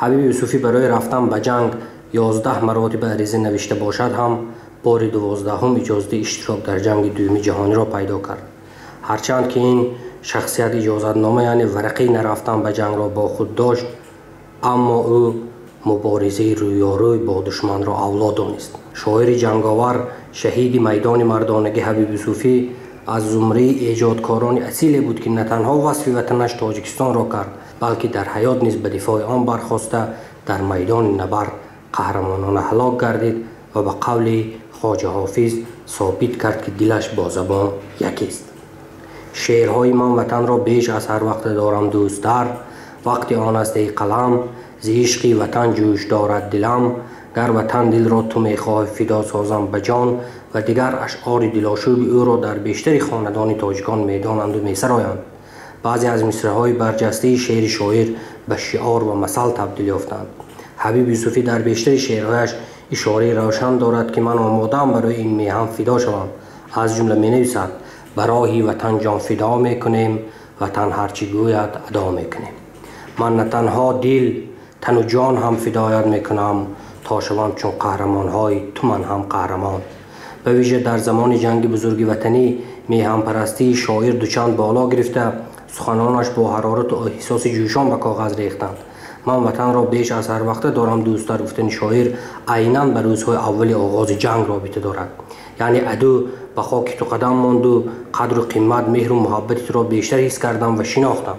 Ҳабиб Юсуфӣ барои рафтан ба ҷанг 11 маротиба ариза навишта бошад ҳам, бори 12-ум иҷозати иштирок дар ҷанги дуюми ҷаҳониро пайдо кард. Ҳарчанд ки ин шахсият иҷозатнома, яъне варақаи нарафтан ба ҷангро бо худ дошт, аммо ӯ муборизаи рӯёрӯй бо душманро авло донист. Шоири ҷанговар, шаҳиди майдони мардонагӣ Ҳабиб Юсуфӣ аз зумраи эҷодкорони асиле буд, ки на танҳо васфи ватанаш Тоҷикистонро кард, балки дар ҳаёт низ ба дифои он бархоста, дар майдони набард қаҳрамонона ҳалок гардид ва ба қавли Хоҷа Ҳофиз собит кард, ки дилаш бо забон якест. Шеърҳои ман ватанро беш аз ҳар вақте дорам дӯсттар, вақти он аст эй қалам, зи ишқи ватан ҷӯш дорад дилам, гар ватан дилро ту мехоҳӣ фидо созам ба ҷон ва дигар ашъори дилошӯби ӯро дар бештари хонадони тоҷикон медонанду месароянд. Баъзе аз мисраҳои барҷастаи шеъри шоир ба шиор ва масал табдил ёфтанд. Ҳабиб Юсуфӣ дар бештари шеърҳояш ишораи равшан дорад, ки ман омодаам барои ин меҳан фидо шавам. Аз ҷумла менависад: ба роҳи ватан ҷон фидо мекунем, ватан ҳарчи гӯяд адо мекунем. Ман на танҳо дил, тану ҷон ҳам фидоят мекунам, то шавам чун қаҳрамонҳои ту ман ҳам қаҳрамон. Ба вижа дар замони ҷанги бузурги ватанӣ меҳанпарастии шоир дучанд боло гирифта, суханонаш бо ҳарорату эҳсоси ҷӯшон ба коғаз рехтанд. Ман ватанро беш аз ҳар вақта дорам дӯсттар гуфтани шоир айнан ба рӯзҳои аввали оғози ҷанг робита дорад. Яъне аду ба хоки ту қадам монду, қадру қимат, меҳру муҳаббати туро бештар ҳис кардам ва шинохтам.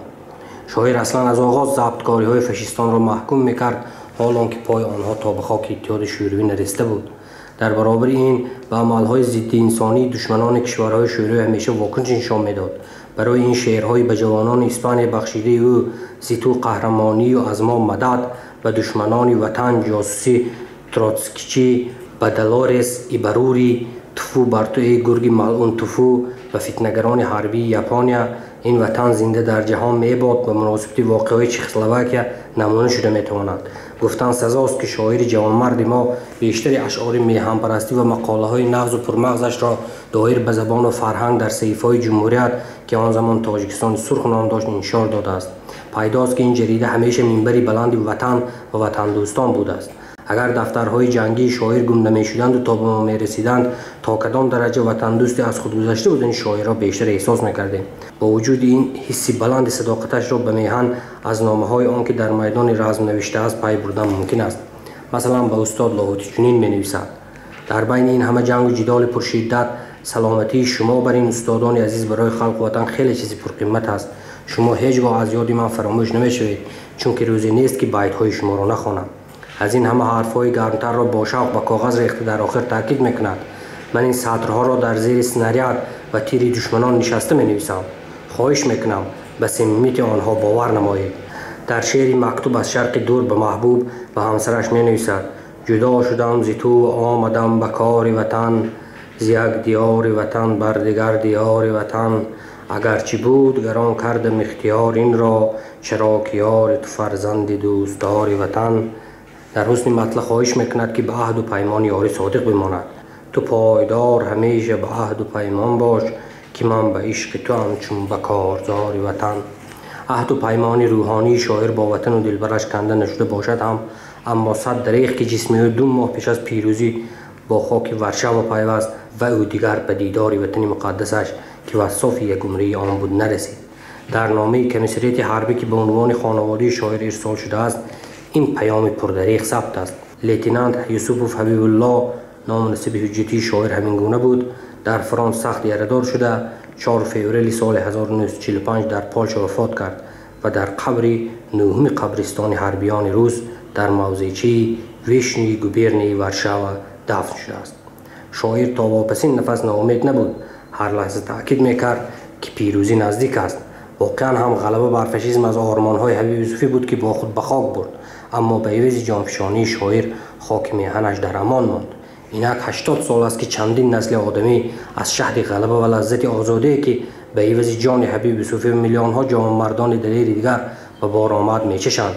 Шоир аслан аз оғоз забткориҳои фашистонро маҳкум мекард, ҳол он ки пои онҳо то ба хоки Иттиҳоди Шӯравӣ нарасида буд. Дар баробари ин ба амалҳои зиддиинсонии душманони кишварҳои шӯравӣ ҳамеша вокуниш нишон медод. Барои ин шеърҳои ба ҷавонони Испания бахшидаи ӯ «Зи ту қаҳрамонию аз мо мадад», ба душманони ватан ҷосуси троцкичӣ, ба Долорес Ибарури «Туфу бар ту эй гурги малъун туфу», ба фитнагарони ҳарбии Япония «Ин ватан зинда дар ҷаҳон мебод» ба муносибати воқеаҳои Чехословакия намуна шуда метавонад. Гуфтан сазост, ки шоири ҷавонмарди мо бештари ашъори меҳанпарастӣ ва мақолаҳои нағзу пурмағзашро доир ба забону фарҳанг дар саҳифаҳои Ҷумҳурият, ки он замон Тоҷикистони сурх ном дошт, интишор додааст. Пайдост, ки ин ҷарида ҳамеша минбари баланди ватан ва ватандӯстон будааст. Агар дафтарҳои ҷангии шоир гум намешуданду то ба мо мерасиданд, то кадом дараҷа ватандӯсти аз худ гузашта будани шоирро бештар эҳсос мекардем. Бо вуҷуди ин ҳисси баланди садоқаташро ба меҳан аз номаҳои он ки дар майдони разм навиштааст пай бурдан мумкин аст. Масалан, ба устод Лоҳутӣ чунин менависад: дар байни ин ҳама ҷангу ҷидоли пуршиддат саломатии шумо бар ин устодони азиз барои халқу ватан хеле чизи пурқимат аст. Шумо ҳеҷ гоҳ аз ёди ман фаромӯш намешавед, чунки рӯзе нест, ки байтҳои шуморо нахонам. Аз ин ҳама ҳарфҳои гармтарро бо шавқ ба коғаз рехта дар охир таъкид мекунад: ман ин сатрҳоро дар зери снаряд ва тири душманон нишаста менависам. Хоҳиш мекунам, ба самимияти онҳо бовар намоед. Дар шеъри мактуб аз шарқи дур ба маҳбуб ба ҳамсараш менависад: ҷудо шудам зи ту омадам ба кори ватан, зи як диёри ватан бар дигар диёри ватан, агарчи буд гарон кардам ихтиёр инро, чаро ки ёри ту фарзанди дӯстдори ватан. Дар ҳусни матлаб хоҳиш мекунад, ки ба аҳду паймони ёрӣ содиқ бимонад. Ту пойдор ҳамеша ба аҳду паймон бош, ки ман ба ишқи туам чун ба корзори ватан. Аҳду паймони рӯҳонии шоир бо ватану дилбараш канда нашуда бошад ҳам, аммо сад дареғ, ки ҷисми ӯ 2 моҳ пеш аз пирӯзӣ бо хоки Варшава пайваст ва ӯ дигар ба дидори ватани муқаддасаш, ки вассофи якумрии он буд, нарасид. Дар номаи комиссариати ҳарбӣ, ки ба унвони хонаводаи шоир ирсол шудааст, ин паёми пурдареғ сабт аст. Лейтенант Юсупов Ҳабибулло, ному насиби ҳуҷҷатии шоир ҳамин гуна буд, дар фронт сахт ярадор шуда, 4 феврали соли 1945 дар Полша вафот кард ва дар қабри 9-уми қабристони ҳарбиёни рус дар мавзеъчаи Вишнии губернияи Варшава дафн шудааст. Шоир то вопасин нафас ноумед набуд, ҳар лаҳза таъкид мекард, ки пирӯзӣ наздик аст. Воқеан ҳам ғалаба бар фашизм аз ормонҳои Ҳабиб Юсуфӣ буд, ки бо худ ба хок бурд, аммо ба ивази ҷонфишонии шоир хоки меҳанаш дар амон монд. Инак 80 сол аст, ки чандин насли одамӣ аз шаҳди ғалаба ва лаззати озодие, ки ба ивази ҷони Ҳабиб Юсуфӣ ва миллионҳо ҷавонмардони далери дигар ба бор омад, мечашанд.